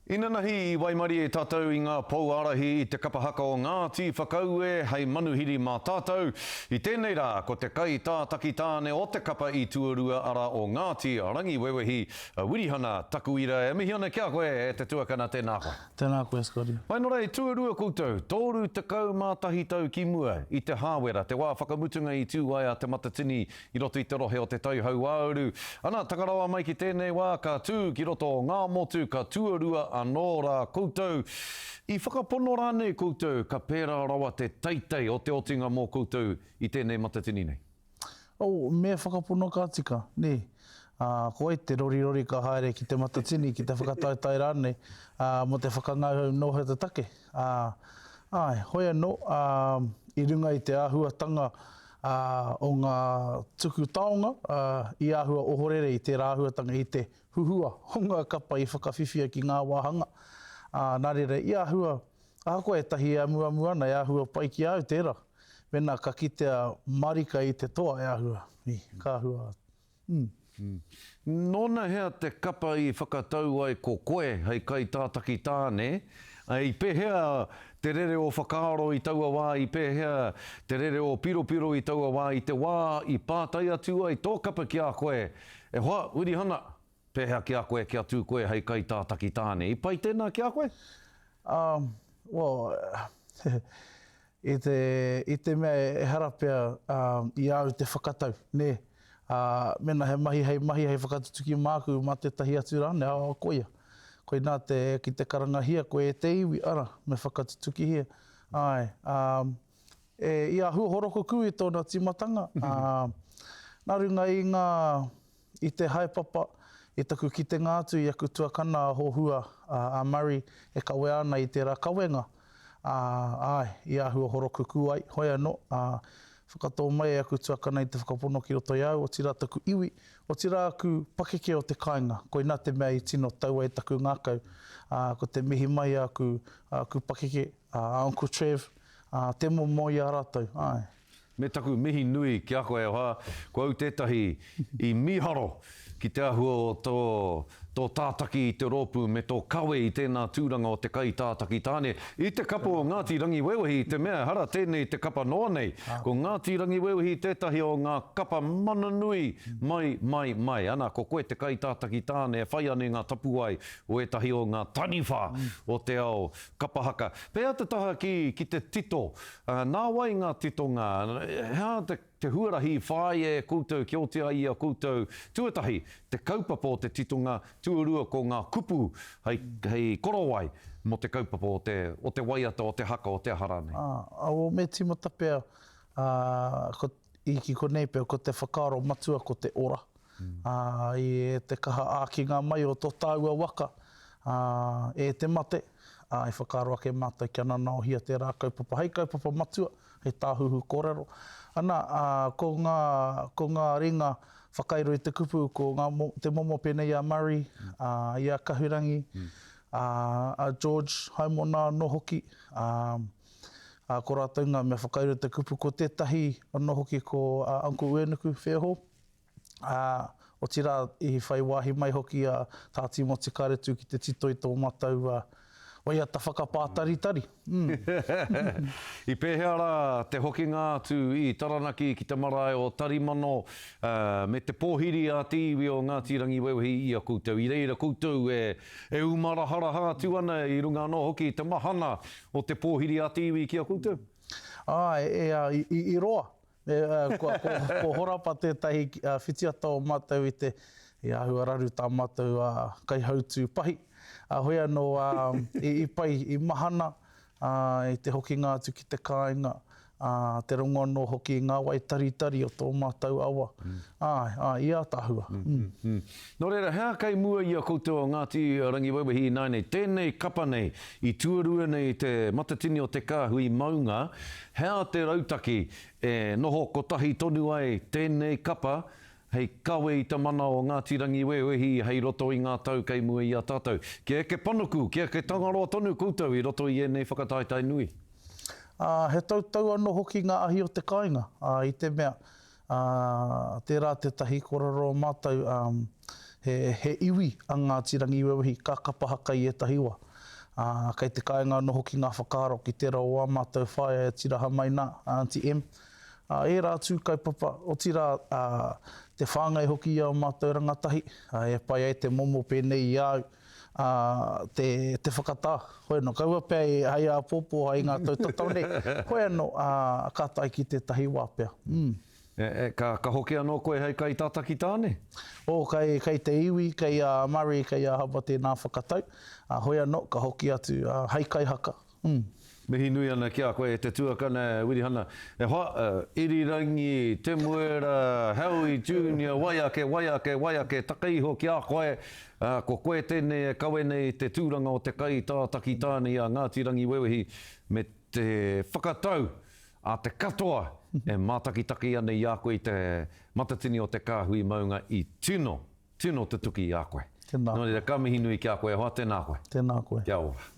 Inanahi i waimarie tātou i ngā pou ārahi i te kapa haka o Ngāti Whakaue hei manuhiri mā tātou. I tēnei rā, ko te kaitātaki tāne o te kapa i tuarua arā o Ngāti Rangiwewehi, a Wirihana Takuira. E mihi ana ki a koe e te tuakana, tēnā koe. Tēnā koe Scotty. Mai nō reira, tuarua koutou, 31 tau ki mua i te Hāwera, te wā whakamutunga i tū ai a Te Matatini i roto i te rohe o Te Tai Hauāuru. Ana, taka rawa mai ki tēnei wā, ka tū ki roto o Ngāmotu, ka tuarua anō rā koutou. I whakapono rānei koutou ka pērā rawa te teitei o te otinga mō koutou i tēnei matatini nei? Oh, me whakapono ka tika, nē. Ā, ko wai te rorirori ka haere ki te matatini, ki te whakataetae rānei, ā, mō te whakangauhau nō hea te take. Ā, āe, hoi anō, ā, i runga i te āhuatanga, ā, o ngā tuku taonga, ā, i āhua ohorere i tērā āhuatanga i te huhua o ngā kapa i whakawhiwhia ki ngā wāhanga, ā, nā reira, i āhua, ahakoa ētahi e amuamu ana, e āhua pai ki a au tērā, mēnā ka kitea marika i te toa e āhua, i, ka āhua, mm. Nōnahea te kapa i whakatau ai ko koe hei kaitātaki tāne, i pēhea te rere o whakaaro i taua wā, i pēhea te rere o piropiro i taua wā, i te wā i pātai atu ai tō kapa ki a koe, e hoa, Wirihana, pēhea ki a koe kia tū koe hei kaitātaki tāne, i pai tēnā ki a koe? Um, well, I te, i te mea ehara pea i a au te whakatau, nē. Ā, mēnā he mahi hei mahi, hei whakatutuki māku, mā tētahi atu rānei, ā, koia. Koinā te, ki te karangahia koe e te iwi, ara, me whakatutukihia. Āe, ā, e, i āhua horokukū i tōna tīmatanga, ā, nā runga i ngā, I te haepapa, i taku kitenga atu i aku tuakana a Hohua, a Murray, e kawea ana i tērā kawenga, ā, āe, i āhua horokukū ai, hoi anō, ā, whakatō mai e aku tuakana i te whakapono ki roto i a au, otirā taku iwi, otirā aku pakeke o te kāinga, koinā te mea i tino tau ai taku ngākau, ā, ko te mihi mai a aku, a aku pakeke, a Uncle Trev, ā, te momo i a rātou, āe. Me taku mihi nui ki a koe e hoa, ko au tētahi i mīharo ki te āhua o tō, tō tātaki i te rōpū me tō kawe i tēnā tūranga o te kaitātaki tāne i te kapa o Ngāti Rangiwewehi i te mea ehara tēnei te kapa noa nei, ko Ngāti Rangiwewehi tētahi o ngā kapa mana nui mai, mai, mai. Ana, ko koe te kaitātaki tāne e whai ana i ngā tapuwae o ētahi o ngā taniwha o te ao kapa haka. Pēhea te taha ki, ki te tito Ā, nā wai ngā titonga? He aha te, te huarahi i whāia e koutou kia oti ai i a koutou, tuatahi, te kaupapa o te titonga, tuarua ko ngā kupu hei, hei korowai mō te kaupapa o te, o te waiata, o te haka, o te aha rānei? Ā, ā, me tīmata pea, ā, ko, i ki konei pea, ko te whakaaro matua ko te ora. Ā, i te kaha ākinga mai o tō tāua waka, ā, e te mate, ā, i whakaaro ake mātou kia nanaohia tērā kaupapa hei kaupapa matua, hei tāhuhu kōrero. Ana, ā, ko ngā, ko ngā ringa whakairo i te kupu, ko ngā, te momo pēnei i a Murray, ā, i a Kahurangi, ā, a George Haimona anō hoki, ā, ā, ko rātou ngā mea whakairo i te kupu. Ko tētahi anō hoki ko Uncle Uenuku Fairhall, ā, otirā i whai wāhi mai hoki a Tā Tīmoti Kāretu ki te tito i tō mātou waiata whakapātaritari. Mm. I pēhea rā te hokinga atu i Taranaki ki te marae o Tarimano, ā, me te pōhiri a te iwi o Ngāti Rangiwewehi i a koutou? I reira koutou e, e umaraharaha atu ana i runga anō hoki i te mahana o te pōhiri a te iwi ki a koutou? Āe, e, ā, i, i, i roa, Kua horapa tētahi whitiata o mātou i te i āhua raru tā mātou kaihautū pahi. Hoi anō i pai, i mahana i te hokinga atu ki te kāinga, te rongo anō hoki i ngā wai taritari o tō mātou awa. Āe, āe, i ātaahua. Nō reira, he aha kei mua i a koutou o Ngāti Rangiwewehi ināianei, tēnei kapa nei, i tuarua nei te matatini o te kāhui maunga, he aha te rautaki e noho kotahi tonu ai tēnei kapa hei kawe i te mana o Ngāti Rangiwewehi hei roto i ngā tau kei mua i a tātou? Kia eke panuku, kia eke Tangaroa tonu koutou i roto i ēnei whakataetae nui. Ā, he tautau anō hoki ngā ahi o te kāinga, ā, i te mea, Ā, tērā tētahi kōrero mātou, ā, He, he iwi a Ngāti Rangiwewehi ka kapa haka i ētahi wā. Ā, kei te kāinga anō hoki ngā whakaaro ki tērā o ā mātou whaea e tiraha mai nā, a Aunty Em. Ā, ērā atu kaupapa, otirā, ā, te whāngai hoki i ā mātou rangatahi, ā, e pai ai te momo pēnei i a au, ā, te, te whakatā. Hoi anō, kaua pea e hei āpōpō hai ngā tau tatau nei, hoi anō, ā, ka tae ki tētahi wā pea. Mm. E, e, ka, ka hoki anō koe hei kaitātaki tāne? Oh, kei, kei te iwi, kei a Murray, kei a Haba tēnā whakatau. Ā, hoi anō, ka hoki atu, ā, hei kaihaka. Mm. Mihi nui ana ki a koe e te tuakana e Wirihana. E hoa, Irirangi, Temuera, Howie Junior, wai ake, wai ake, wai ake, taka iho ki a koe, ā, ko koe tēnei e kawe nei i te tūranga o te kaitātaki tāne i a Ngāti Rangiwewehi me te whakatau a te katoa e mātakitaki ana i a koe i te matatini o te kāhui maunga i tino, tino tutuki i a koe. Tēnā Nō reira, ka mihi nui ki a koe e hoa, tēnā koe. Tēnā koe. Kia ora.